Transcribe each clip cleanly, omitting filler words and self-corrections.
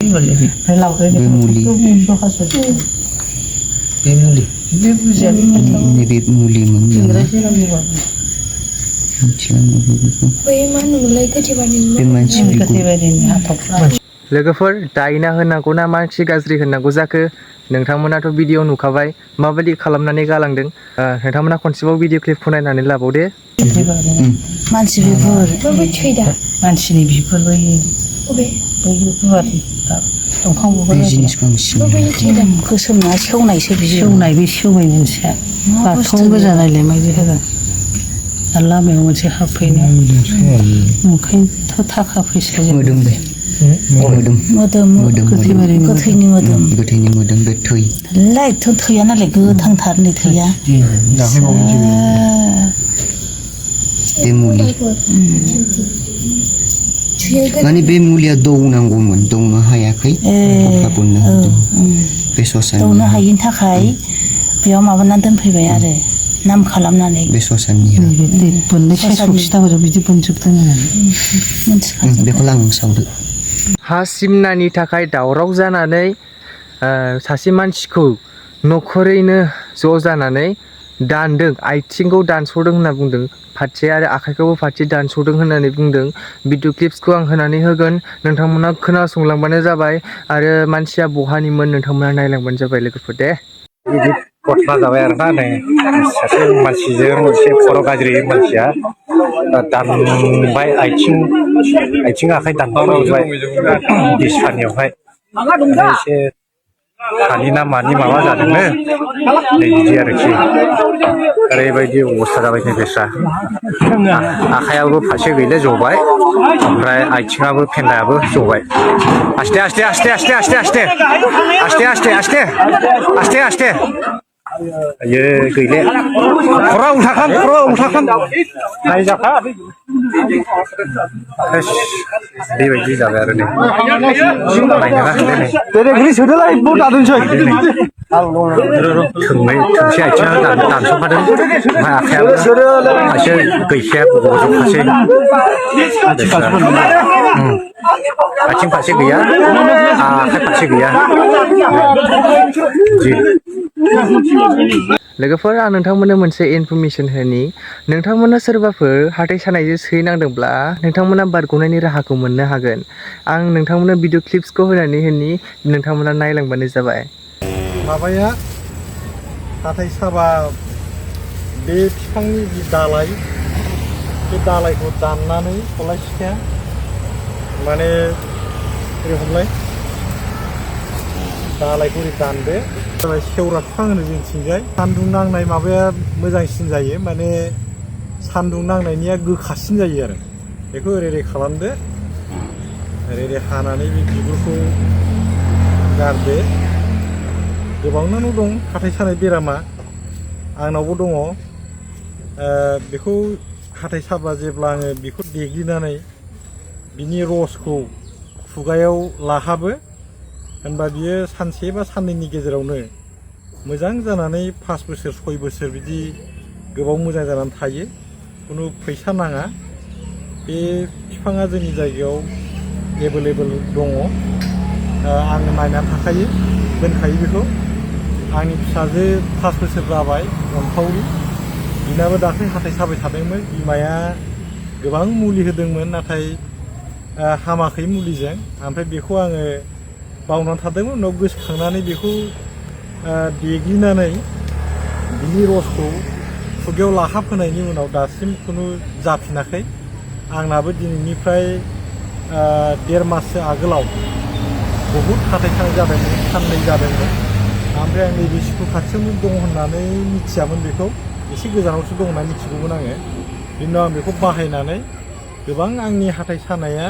लोगोफोर दायना होनांगौ ना मानसि गाज्रि होनांगौ जाखो नोंथांमोनाथ' भिडिअ नुखाबाय माबायदि खालामनानै गालांदों नोंथांमोना खनसेबाव भिडिअ क्लिपखौ नायनानै लाबावदे मानसि बिगुर मानसिनि बिगुर दंफां गोसोमना सेवनायसो सेवनाय बे सेवनाय मोनसेया बाथौआव गोजा नायलाय मायदि होगोन लामायाव मोनसे हाबफैनो ओंखायनोथ' थाखा फैसा गोथैनि मोदोम बे थै लायथ' थैया नालाय गोथांथार नै थैया बे मुलि माने बे मुलिया दौनांगौमोन दौनो हायाखै बे ससानि दौनो हायिनि थाखाय बेयाव माबानानै दोनफैबाय आरो नाम खालामनानै बे ससानि बिदि बोनजोबदों बेखौ लां सावदो हा सिमनानि थाखाय दावराव जानानै सासे मानसिखौ न'खरैनो ज' जानानै दानदों आथिंखौ दानस'दों होनना बुंदों फारसे आरो आखाइखौबो फारसे दानस'दों होननानै बुंदों भिडिअ क्लिप्सखौ आं होनानै होगोन नोंथांमोना खोनासंलांबानो जाबाय आरो मानसिया बहानिमोन नोंथांमोना नायलांबानो जाबाय लोगोफोर दे बिदि घटना जाबाय आरोना नै सासे मानसिजों एसे खर' गाज्रि मानसिया दानबाय आथिं आखाइ दानबाय बिसानियावहाय एसे हानि ना मानि माबा जादोंनो नै बिदि आरोखि ओरैबायदि अबस्था जाबाय नै बेस्रा आखाइयाबो फारसे गैले जबाय ओमफ्राय आथिङाबो फेन्दायाबो जबाय आस्थे आस्थे आस्थे आस्थे आस्थे आस्थे आस्थे आस्थे आस्थे आस्थे आस्थे ये गैले खरा उल्थाखाम नायजाखा बेबायदि जाबाय आरो नै थोंसे आथिङा दानस'खादों ओमफ्राय आखाइयाबो सासे गैखाया गजोबखासै आथिं फारसे गैया आखाइ फारसे गैया लोगोफोर आं नोंथांमोननो मोनसे इनफरमेसन होनि नोंथांमोना सोरबाफोर हाथाइ सानायजों सैनांदोंब्ला नोंथांमोना बारग'नायनि राहाखौ मोननो हागोन आं नोंथांमोननो भिडिअ क्लिप्सखौ होनानै होनि नोंथांमोना नायलांबानो जाबाय माबाया हाथाइ साबा बे बिफांनि जि दालाय बे दालायखौ दाननानै खलाय सिखाया माने ओरै हमलाय दालायखौ ओरै दानदो सेवरा बिफां होनो जोंथिंजाय सान्दुं नांनाय माबाया मोजांसिन जायो माने सान्दुं नांनायनिया गोखासिन जायो आरो बेखौ ओरै ओरै खालामदो ओरै ओरै हानानै बे बिगुरखौ गारदो गोबांनाव दं हाथाइ सानाय बेरामा आंनावबो दङ बेखौ हाथाइ साबा जेब्ला आङो बेखौ देग्लिनानै बिनि रसखौ खुगायाव लाहाबो होनबा बियो सानसे बा साननैनि गेजेरावनो मोजां जानानै 5 बोसोर 6 बोसोर बिदि गोबाव मोजां जानानै थायो खुनु फैसा नाङा बे बिफाङा जोंनि जायगायाव एभेलेबल दङ आङो नायनानै थाखायो दोनखायो बेखौ आंनि फिसाजो 5 बोसोर जाबाय अनफावरि बिनाबो दाख्लै हाथाइ साबाय थादोंमोन बिमाया गोबां मुलि होदोंमोन नाथाय हामाखै मुलिजों ओमफ्राय बेखौ आङो बावनानै थादोंमोन उनाव गोसोखांनानै बेखौ देग्लिनानै बिनि रसखौ खुगायाव लाहाबहोनायनि उनाव दासिम खुनु जाफिनाखै आंनाबो दिनैनिफ्राय 1.5 माससो आगोलाव बहुद हाथाइ सानाय जादोंमोन साननै जादोंमोन ओमफ्राय आं नैबे स्कुल खाथियावनो दं होननानै मिथियामोन बेखौ एसे गोजानावसो दं होनना मिथिगौमोन आङो बिनि उनाव आं बेखौ बाहायनानै गोबां आंनि हाथाइ सानाया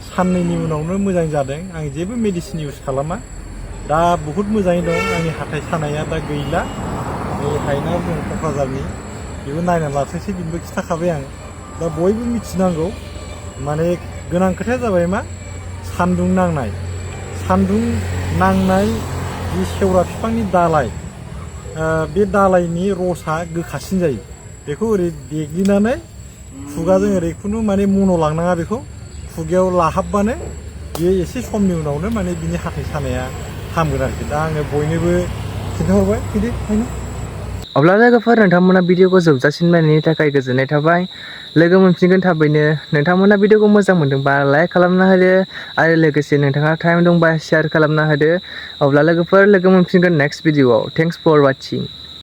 साननैनि उनावनो मोजां जादों आं जेबो मेडिसिन इउज खालामा दा बहुद मोजाङै दं आंनि हाथाइ सानाया दा गैला नै हायना दं क'क्राझारनि बेबो नायनानै लाथोंसै बेनोबो खिथाखाबाय आं दा बयबो मिथिनांगौ माने गोनां खोथाया जाबाय मा सान्दुं नांनाय जि सेवरा बिफांनि दालाय बे दालायनि रसा गोखासिन जायो बेखौ ओरै देग्लिनानै खुगाजों ओरै खुनु माने मन' लांनाङा बेखौ खुगायाव लाहाबबानो बियो एसे समनि उनावनो माने बिनि हाथाइ सानाया हामगोन आरोखि। दा आङो बयनोबो खिन्थाहरबाय बिदि खायनो। अब्ला लोगोफोर नोंथांमोना भिडिअखौ जोबजासिम नायनायनि थाखाय गोजोननाय थाबाय। लोगो मोनफिनगोन थाबैनो। नोंथांमोना भिडिअखौ मोजां मोनदोंबा लाइक खालामना होदो आरो लोगोसे नोंथाङा टाइम दंबा शेयार खालामना होदो। अब्ला लोगोफोर लोगो मोनफिनगोन नेक्स्ट भिडिअआव। Thanks for वाचिं।